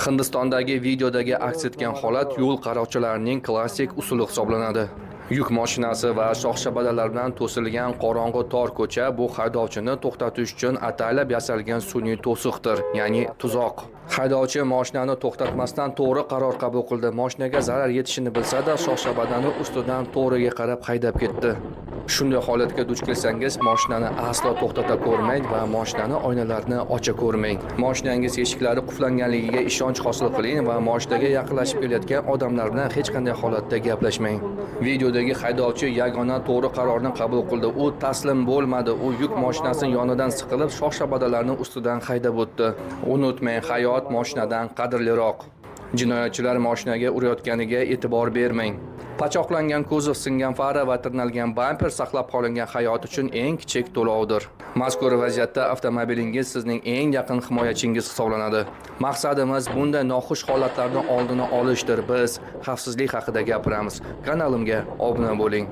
Hindistondagi videodagi aks etgan holat yo'l qaroqchilarining klassik usuli hisoblanadi. Yuk mashinasi va shox-shabadalar bilan to'silgan qorong'i tor ko'cha bu haydovchini to'xtatish uchun ataylab yasalgan sun'iy to'siqdir, ya'ni tuzoq. Haydovchi mashinani to'xtatmasdan to'g'ri qaror qabul qildi. Mashinaga zarar yetishini bilsa-da, shox-shabadani ustidan to'g'riga qarab haydab ketdi. Shunday holatga duch kelsangiz, mashinani aslo to'xtata ko'rmang va mashinani oynalarini ocha ko'rmang. Mashinangiz eshiklari qulflanganligiga ishonch hosil qiling va mashinaga yaqinlashib kelayotgan odamlar bilan hech qanday holatda gaplashmang. Videodagi haydovchi yagona to'g'ri qarorni qabul qildi. U taslim bo'lmadi. U yuk mashinasining yonidan siqilib, shox-shabadalarning ustidan haydab o'tdi. Unutmang, hayot mashinadan qadrliroq. Jinoyatchilar mashinaga urayotganiga e'tibor bermang. Pachoqlangan kuzov, singan fara va tirnalgan bamper saqlab qolingan hayot uchun eng kichik to'lovdir. Mazkur vaziyatda avtomobilingiz sizning eng yaqin himoyachingiz hisoblanadi. Maqsadimiz bunday noxush holatlarni oldini olishdir. Biz xavfsizlik haqida gapiramiz. Kanalimga obuna bo'ling.